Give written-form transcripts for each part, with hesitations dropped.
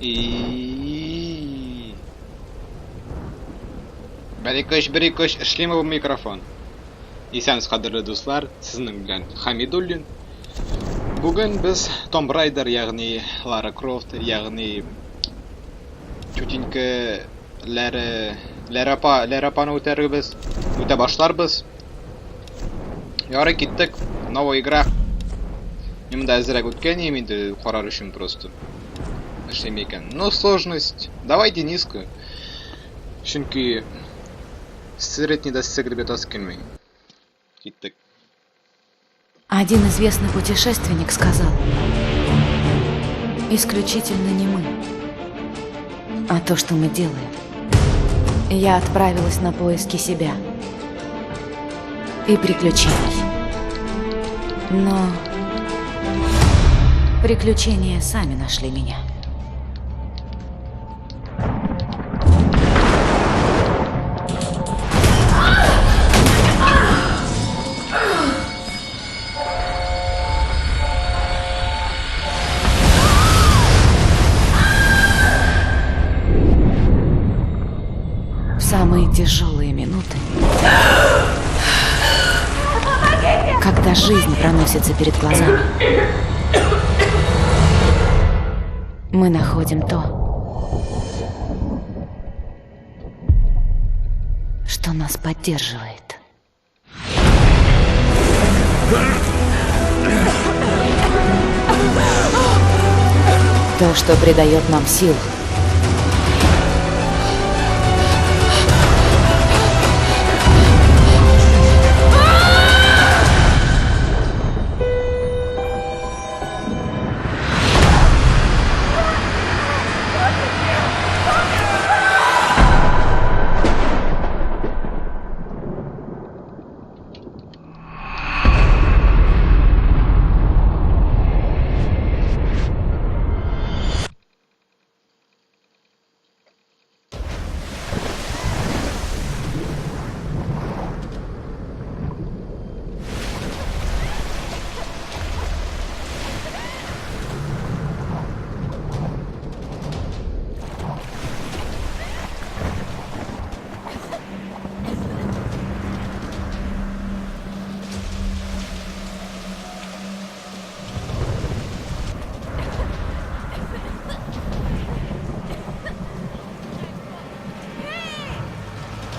И. Бер ике өч, бер ике өч, эшлиме бу микрофон? Исәнмесез, кадерле дуслар, сезнең белән Хамидуллин. Бүген без Tomb Raider, ягъни Лара Крофт, ягъни Чутинке Ләре, Ләре апа, Ләре апаны үтәрбез, үтә башларбыз. Ярый, киттек. Новая игра. Мин монда әзрәк үткән идем инде, карар өчен просто. Эшлим икән. Но сложность. Давайте низкую. Чөнки среднийда сигереп ятасы килми. Киттек. Один известный путешественник сказал, исключительно не мы, а то, что мы делаем. Я отправилась на поиски себя и приключений. Но приключения сами нашли меня. В самые тяжелые минуты, когда жизнь проносится перед глазами, мы находим то, что нас поддерживает. То, что придает нам сил.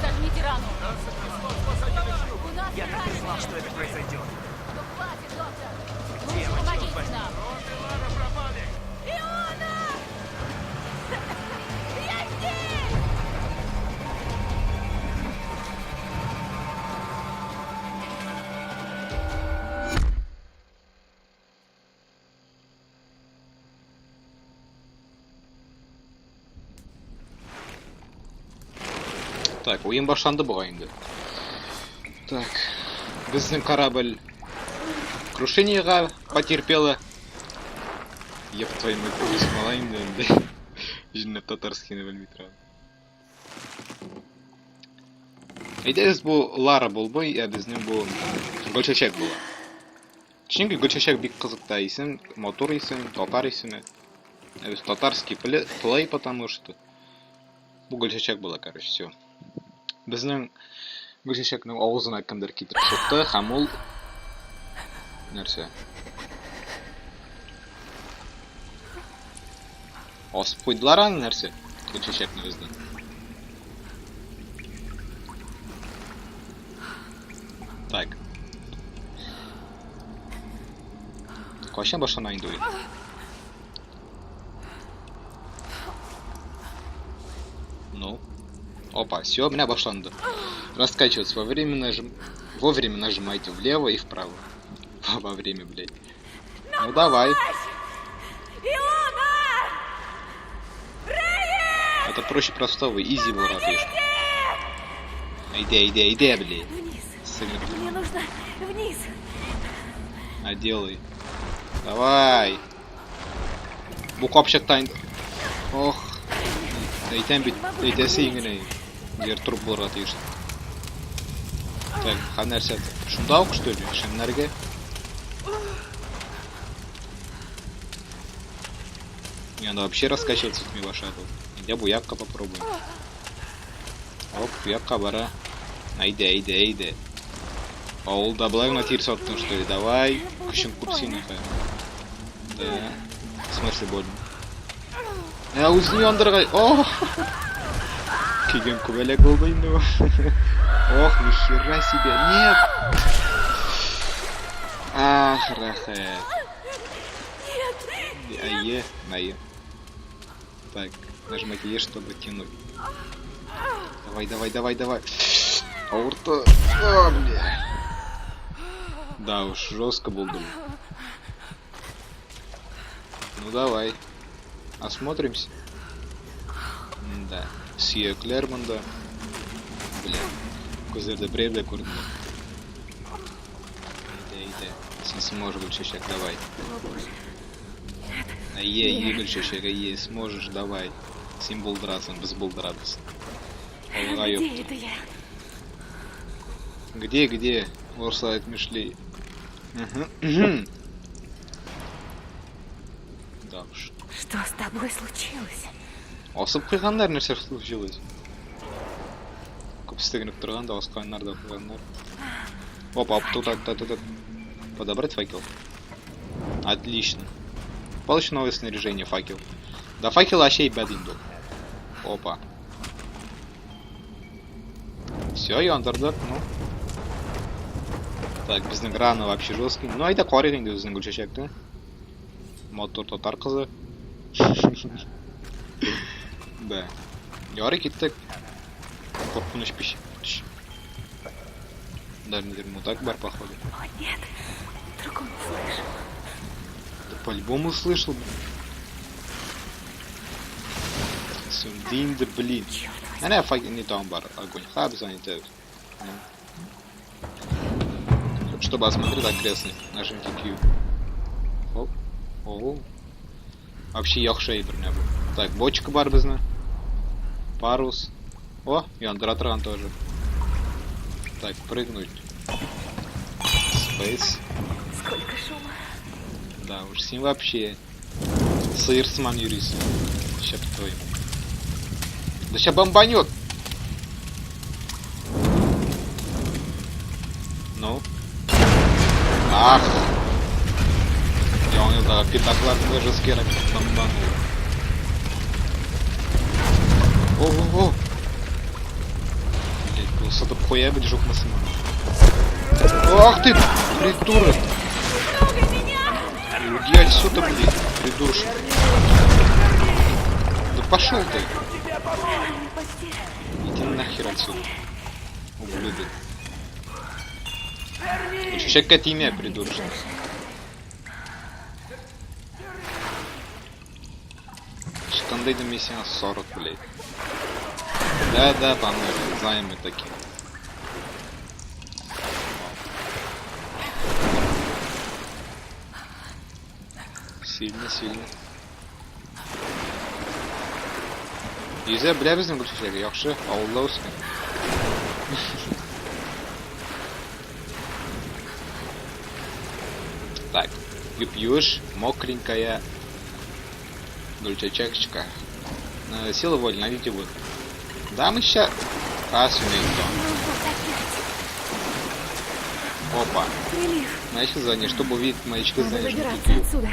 Сожмите рану. Я так и знал, что это произойдет. Ну хватит, доктор! Где Лучше вы, черт помогите возьми? нам! Иона! Я здесь! Так, уен башланды бугай инде. Так, безнең корабль крушениега потерпела. Еб твою мать, урыс малай инде инде. Җиннәп татарскийны белми тора. Әйдәгез бу Лара булмый, ә безнең бу Гөлчәчәк була. Чөнки Гөлчәчәк бик кызык та исем, матур исем, татар исеме. Ә без татарский плей, потому что бу Гөлчәчәк була, короче, все. Безнең Гөлчәчәкнең авызына кемдер китереп сукты, һәм ул нәрсә? Асып куйдылар аны нәрсә? Гөлчәчәкне безнең. Так. Кайчан башлана инде уен? Ну. Опа, все, менә башланды. Раскачиваться во время нажим... Вовремя нажимайте влево и вправо. Во время, блядь. Ну давай. Илона! Это проще простого, изи был ратыш. Айда, айда, айда, блядь. Вниз! Сыграй. Мне нужно вниз! А делай. Давай. Бу капчыкта инде. Ох. Әйтәм бит, әйтәсе генә. Җир труп булырга тиеш. Так, һәм нәрсә? Шунда ук, что ли? Шәмнәргә? Мне надо вообще раскачиваться итми башлады. Әйдә бу якка попробуем. Оп, бу якка бара. Әйдә, әйдә, әйдә. Авылда болай гына тир саттың, что ли? Давай. Көчең күп синең. Да. В смысле больно? Ә, үзен яндырга. О! Кигән күбәләк булды инде бу. Ох, нихера себе. Нет! Ах, рәхәт. Әйе, әйе. Так, нажимайте Е, чтобы тянуть. Давай, давай, давай, давай. Авырта. А, бля. Да уж, жестко булды. Ну давай. Осмотримся. Да. Сөякләр монда. Бля. Күзләрдә берәү дә күренми. Әйдә, әйдә. Син сможешь, Гөлчәчәк, давай. Әйе, әйе, Гөлчәчәк, әйе, сможешь, давай. Син булдырасың, без булдырабыз. Алга Где юк. это я? Где, где? Урса әйтмешли. Да уж. Что с тобой случилось? Асып куйганнар нәрсә случилось? Күп стегенеп торган да асканнар да куйганнар. Опа, оп, тут, тут, тут, тут. Подобрать факел. Отлично. Получено новое снаряжение, факел. Да факел вообще ебать инде. Опа. Все, яндырдык, ну. Так, безнең рана вообще жесткий. Ну, әйдә карыйк инде үзенең Гөлчәчәкне. Матур татар кызы. Да. Ярый киттек. Куркыныч пич. Да, нидер мудак бар, походу. О, нет! Вдруг он услышал. Да по-любому услышал. Сүнде инде, блин. Черт возьми. Әнә факел не там бар огонь. Ха, без аны итәбез. Ну. Чтобы осмотреть окрестность, нажмите Q. Хоп. О. Вообще яхшы әйбер менә бу. Так, бочка бар безнең. Парус. О, яндыра торган тоже. Так, прыгнуть. Space. Сколько шума. Да уж, син вообще сыер сыман йөрисең. Щап твою. Да ща бомбанет! Ну? Ах! Яңа елдагы петардларны жесткий бомбанул. О-о-о! Блять, был сатып куя бит жукмасыма. Ах ты, придурок! Уйди отсюда, блядь, придуршик. Да пошел ты! Иди нахер отсюда. Ублюдок. Чекать имя, придуршик. Чыкканда идем мин сиңа 40, блядь. Да, да, по-моему, знаем мы такие. Сильно, сильно. Йөзә белә безнең Гөлчәчәк, яхшы, авылда үскән. Так, юп-юш, мокренькая Гөлчәчәкчка. Сила воли, найдите выход. Да, мы ща... А, сумеем. Ну вот опять. Опа. Прилив. Маячка здания, чтобы увидеть маячка Надо здания. выбираться отсюда.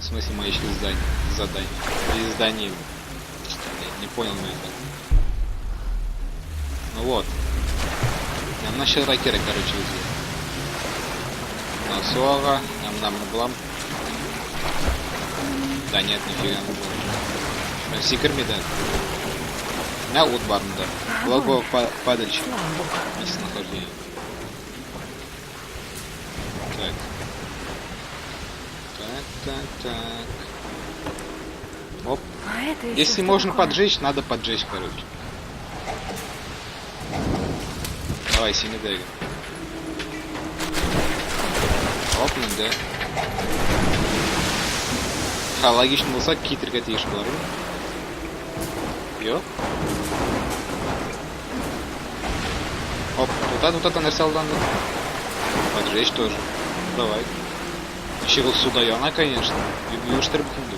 В смысле маячка здания? Задание. Или здание. Блин, не понял меня это. Ну вот. Нам насчет ракеты, короче, везли. Насуага, нам нам Да нет, нифига не было. Сикерми, да. На ут бар монда. Лого падальщик. Слава богу. Местонахождение. Так. Так, так, так. Оп. А это еще Если что можно такое? поджечь, надо поджечь, короче. Давай, синий дай. Оп, инде. Ха, логично булса, китергә тиеш булар. Юк. Оп, тут, тут нәрсә алданды. Поджечь тоже. Давай. Еще ул суда яна, конечно. Юештер бит инде.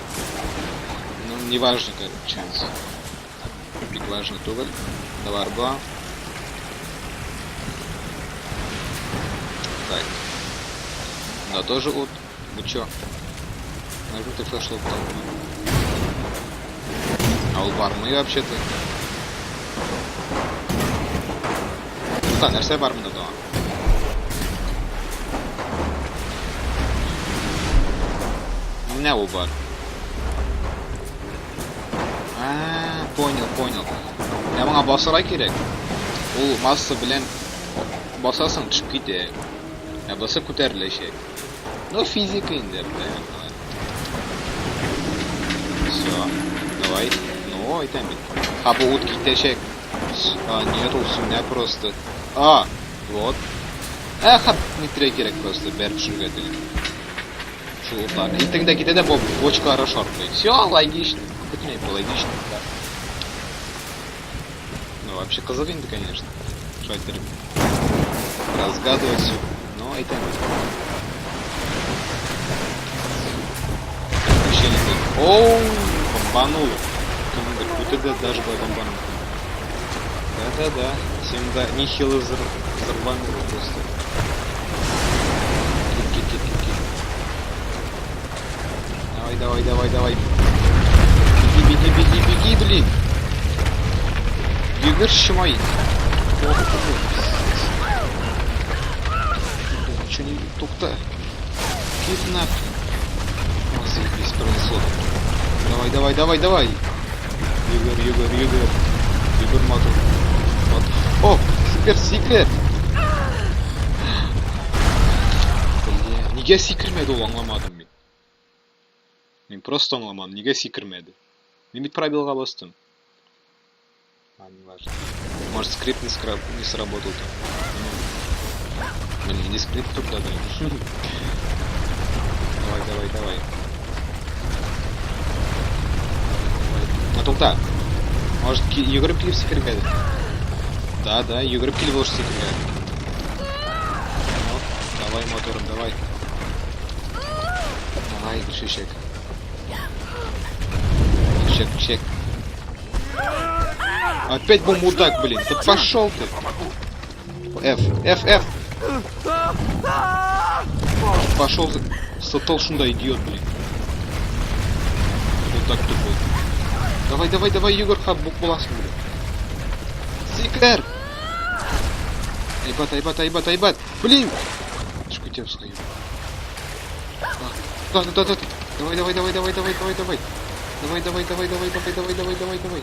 Не важно, короче. Бик важно түгел. Давар була. Так. Да, тоже ут. Вы чё? Нажми ты флеш А ул бармы вообще-то? Тукта, нәрсә бар монда тагын? Менә ул бар. А, понял, понял. Менә моңа басырга кирәк. Ул масса белән басасың, төшеп китә. Ә баса күтәреләчәк. Ну, физика инде, блядь. Все, давай. Ну, әйтәм бит. А бу ут китәчәк. А, нет, ул сүнә просто. А, вот. Ә, хап, нитре кирәк просто, бәреп төшергә теге. Шул утлар. И тегендә китә дә бо бочкалары шартлый. Все, логично. Бөтенләй логично, да. Ну, вообще кызык инде, конечно. Шулай иттереп разгадывать все. Но әйтәм бит. Вообще не Оу, бомбануло. Кемдер күтәрде даже былай бомбануло. Да-да-да, всем да нехило взорвануло просто. Кит, кит, кит, кит, кит. Давай, давай, давай, давай. Беги, беги, беги, беги, блин. Йөгерче май. Ничего не... Тукта. Кит нахрен. О, заебись, пронесло. Давай, давай, давай, давай. Йөгер, йөгер, йөгер. Йөгер, матур. О, сикер, сикер. Бля, нигә сикермәде ул аңламадым мин. Мин просто аңламадым, нигә сикермәде. Мин бит пробелга бастым. А, не важно. Может, скрипт не, не сработал там. Ну, блин, не скрипт тут да, Давай, давай, давай. Давай. А тукта. Может, йөгереп килеп сикергәдер? Да, да, йөгереп килеп ул сикергән. Ну, давай, моторым, давай. Давай, шешек. Чек, чек. Опять был мудак, блин. Да пошел ты. F, F, F. Пошел за... Сатал шунда, идиот, блин. Мудак тупой. Давай, давай, давай, Егор, хаб, буласың, блин. Сикер! Айбат, айбат, айбат, айбат. Блин! Шкутев свою. Да, да, да, да. Давай, давай, давай, давай, давай, давай, давай. Давай, давай, давай, давай, давай, давай, давай, давай, давай.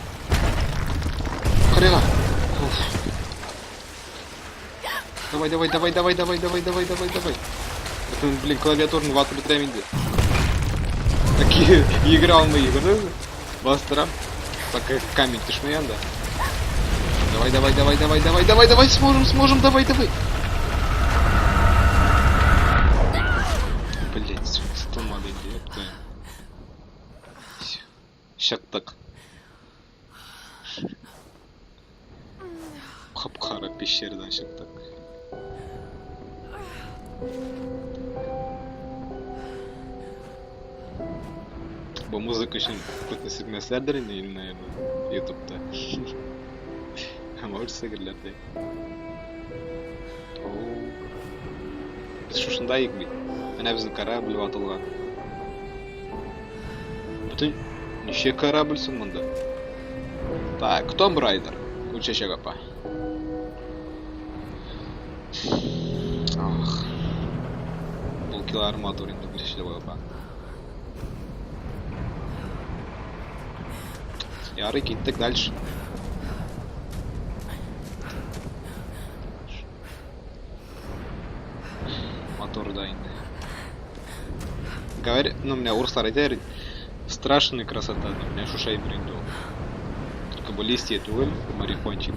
Хрена. Уф. Давай, давай, давай, давай, давай, давай, давай, давай, давай. Это, блин, клавиатурны ватып бетерәм инде. Такие игра алмый, күрдеңме? Бастырам. Пока камень төшми анда. Давай, давай, давай, давай, давай, давай, давай, сможем, сможем, давай, давай. Блять, сытылмады инде, ёпта. Чыктык. Кап-кара пещерадан чыктык. Бу музыка өчен күпне сигмәсләрдер инде, наверное, ютубта. Может, сигерләр дә. Без шушында идек бит. Менә безнең корабль ватылган. Бөтен ничә корабль соң монда? Так, Том Райдер. Гөлчәчәк апа. Ах. Булкилар матур инде Гөлчәчәк апа. Ярый, киттек дальше. Мотор да инде. Говори, ну, менә урыслар әйтә, страшная красота, ди. Менә шушы әйбер инде ул. Только бу листья түгел, марихуанчик.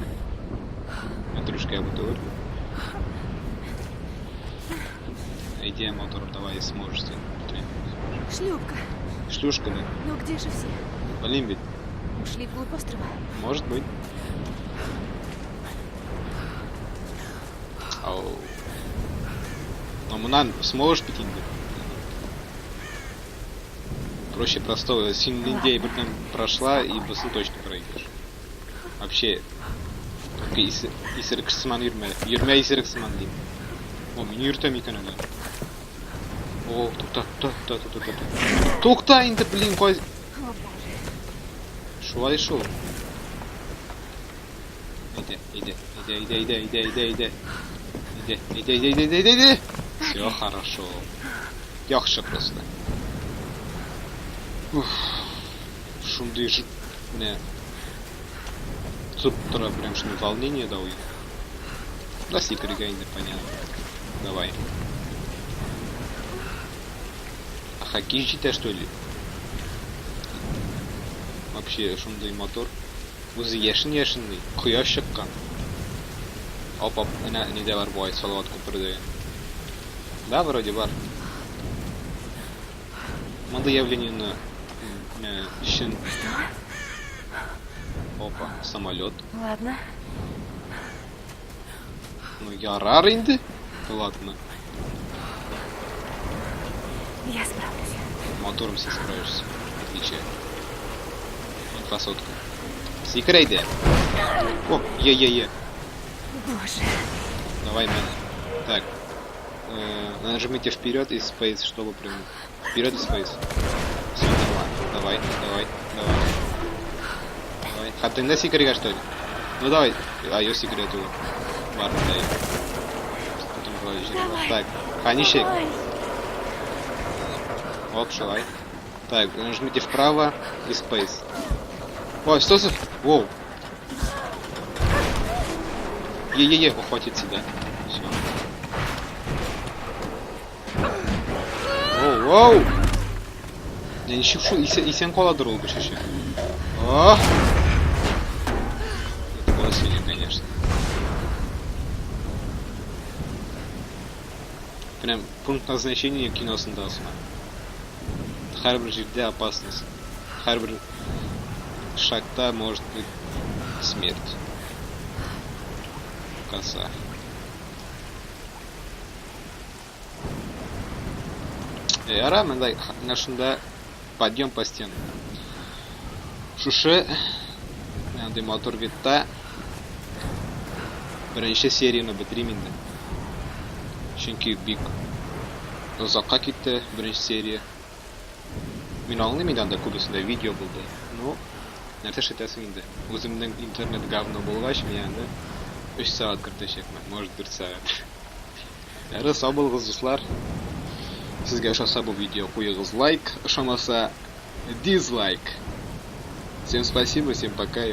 Мәтрүшкә бу түгел. Иди, мотором, давай, сможешь ты. Шлюпка. Шлюшка, да. Ну где же все? Блин, ведь. Ушли вглубь острова? Может быть. Ау. Но моннан сможешь бит инде. Проще простого. Син нинди бердән прошла, и бусын точно пройдешь. Вообще, только исерек сыман йөрмә. Йөрмә исерек сыман дим. О, мин йөртәм икән әле. О, тукта, тукта, тукта, тукта, тукта. Тукта инде, блин, кай... О, боже. Шулай шул. Әйдә, әйдә, әйдә, әйдә, әйдә, әйдә, әйдә, әйдә. Әйдә, әйдә, әйдә, әйдә, әйдә, әйдә. Все хорошо. Яхшы просто. Уф. Шундый ж... Менә тотып тора прям шундый волнение да уен. Да сикерергә инде понятно. Давай. А хоккей җитә что ли? Вообще шундый мотор. Үзе яшен яшенли, кояш чыккан. Оп, оп, әнә нидә бар бугай, Салават күпере дигән. Да, вроде бар. Мондый явлениене чын. Опа, самолет. Ладно. Ну, ярар инде. Ладно. Я справлюсь. Мотором син справишься. Отвечаю. Инфосотка. Сикер әйдә. О, е, е, е. Боже. Давай, мен. Так. Нажмите вперед и Space, чтобы прыгнуть. Вперед и Space. Все, нормально. Давай, давай, давай. Давай. Хатыңда сикерергә, что ли? Ну давай. А, ее сикерә түгел. Бар, дай. Потом вроде җире бар. Давай. Так, Ханишек. Давай. Оп, шулай. Так, нажмите вправо и Space. Ой, что за... Воу. Е-е-е, ухватит себя. Все. Воу, воу! Я ничек шул исән каладыр ул Гөлчәчәк. О! Это было сильно, конечно. Прям пункт назначения киносында сыман. Һәрбер җирдә опасность. Һәрбер шагта может быть смерть. Коса. Яра, монда менә шунда подъем по стенам. Шушы андый мотор видта беренче серияне бетерим инде. Чөнки бик озакка китте беренче серия. Мин аңлыйм инде анда күбесендә видео булды. Ну, нәрсә эшләтәсең инде. Үземнең интернет говно булгач, мин аны 3 сәгать кертәчәкмен, может 1 сәгать. Ярый, сау булыгыз, дуслар. Сезгә ошаса бу видео, куегыз лайк, ошамаса дизлайк. Всем спасибо, всем пока.